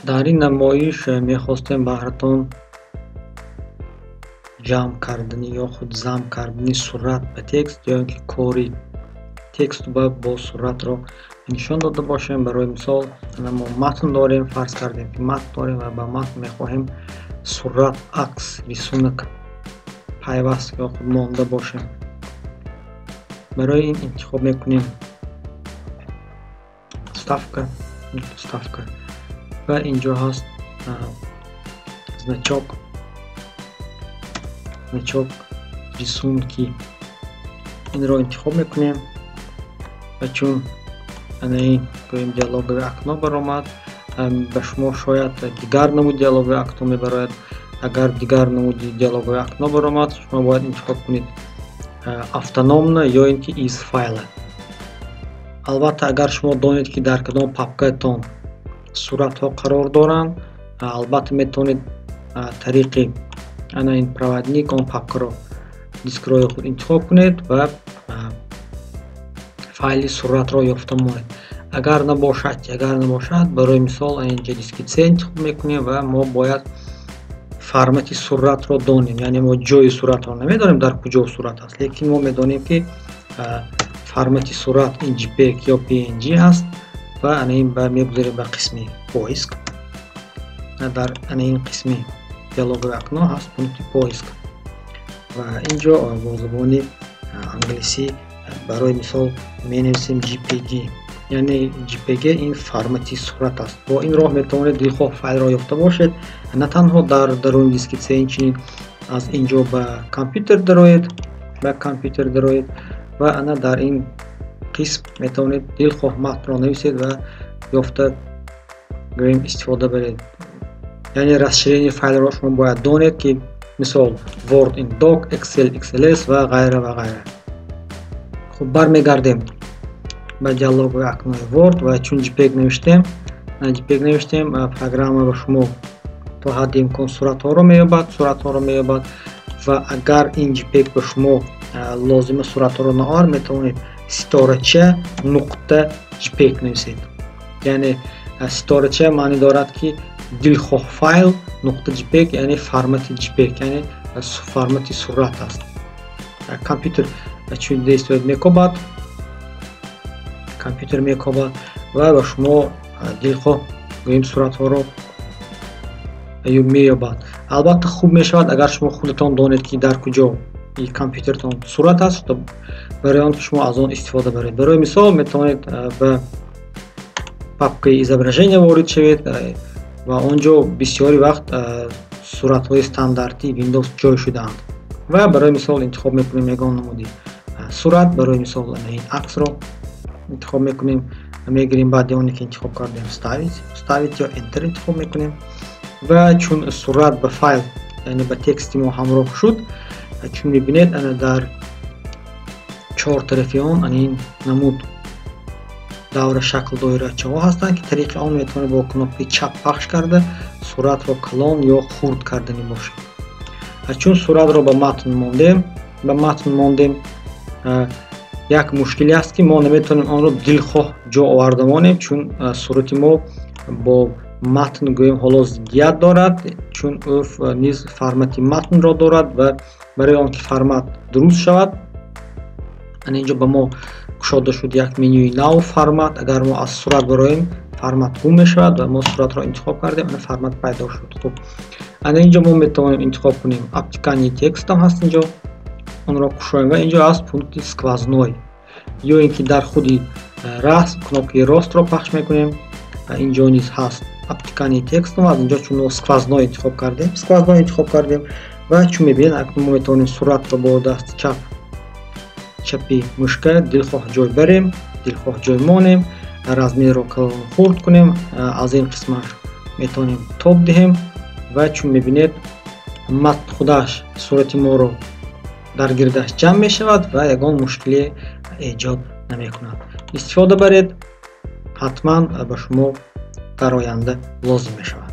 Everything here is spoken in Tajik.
Дар ин намоиш мехостем баҳратон ҷамъ кардани ё худ зам кардани сурат ба текст ё ин ки кори текст бо суратро нишон дода бошем. Барои мисол, мо матн дорем, фарз кардем, ки матн дорем ва ба матн мехоҳем сурат, акс, рисунок пайваст ё худ монда бошем. Барои ин интихоб мекунем вставка, вставка ва инҷо ҳаст значок, значок рисунки. Инро интихоб мекунем ва чун ана ин, гӯем, диалоговое окно баромад, ба шумо шояд дигар намуди диалоговое окно мебарояд. Агар дигар намуди диалоговое окно баромад, шумо бояд интихоб кунед автономно ё ин ки из файла. Албатта, агар шумо донед, ки дар кадом папкаатон суратҳо қарор доранд, албатта, метавонед тариқи ана ин проводник он папкаро, дискрои худ интихоб кунед ва файли суратро ёфта монед. Агар набошад, барои мисол, инҷа диски C интихоб мекунем ва мо бояд формати суратро донем, яъне мо ҷои суратро намедонем, дар куҷо сурат аст, лекин мо медонем, ки формати сурат ин JPEG ё PNG аст ва ана ин мегузарем ба қисми поиск. Дар ана ин қисми диалоговое окно ҳаст пункти поиск ва инҷо бо забони англисӣ, барои мисол, менависем JPG, яъне JPG ин формати сурат аст. Бо ин роҳ метавонед дилхоҳ файлро ёфта бошед, на танҳо дар даруни диски C, инчунин аз ин ҷо ба компютер дароед ва ана дар ин қисм метавонед дилхоҳ матнро нависед ва ёфта, гӯем, истифода баред. Яъне расширение файлро шумо бояд донед, ки мисол Word ин doc, Excel XLS ва ғайра ва ғайра. Хуб, бармегардем ба диалоговое окнои Word ва чун JPEG навиштем, программа ба шумо то ҳадди имкон суратҳоро меёбад ва агар ин JPEG ба шумо лозима суратҳоро наовар, метавонед ситорача нуқта JPEG нависед. Яъне ситорача маъни дорад, ки дилхоҳ файл, нуқта JPEG, яъне формати JPEG, яъне формати сурат аст. Компютер чун действует, мекобад, компютер мекобад ва ба шумо дилхоҳ, гӯем, суратҳоро меёбад. Албатта, хуб мешавад, агар шумо худатон донед, ки дар куҷо компютертон сурат аст, барои он ки шумо аз он истифода баред. Барои мисол, метавонед ба папкаи изображения ворид шавед ва он ҷо бисёри вақт суратҳои стандартии Windows ҷой шудаанд ва барои мисол интихоб мекунем ягон намуди сурат. Барои мисол, ин аксро интихоб мекунем, мегирем. Баъди оне ки интихоб кардем, вставить ё Enter интихоб мекунем ва чун сурат ба файл, яъне ба тексти мо ҳамроҳ шуд, чун мебинед, ана дар чор тарафи он ана ин намуд давра шакл доирачаҳо ҳастанд, ки тариқи он метавонед бо кнопкаи чап пахш карда суратро калон ё хурд кардани бошед. Чун суратро ба матн мондем, як мушкиле аст, ки мо наметавонем онро дилхоҳ ҷо оварда монем, чун сурати мо бо матн, гӯем, ҳоло зиддият дорад, чун ӯ низ формати матнро дорад. Ва барои он ки формат дуруст шавад, ана инҷо ба мо кушода шуд як менюи нав, формат. Агар мо аз сурат бароем, формат гум мешавад ва мо суратро интихоб кардем, ана формат пайдо шуд. Хуб, ана инҷо мо метавонем интихоб кунем, обтекание текстам ҳаст инҷо, онро кушоем ва инҷо аст пункти сквозной ё ин ки дар худи расм кнопкаи ростро пахш мекунем, инҷо низ ҳаст обтекание текстом. Аз инҷо чун сквозной интихоб кардем ва чун мебинед, акнун мо метавонем суратро бо дасти чапи мушка дилхоҳ ҷой барем, дилхоҳ ҷой монем, размерро калон хурд кунем. Аз ин қисмаш метавонем тоб диҳем ва чун мебинед, матн худаш сурати моро дар гирдаш ҷамъ мешавад ва ягон мушкиле эҷод намекунад. Истифода баред, ҳатман ба шумо дар оянда лозим мешавад.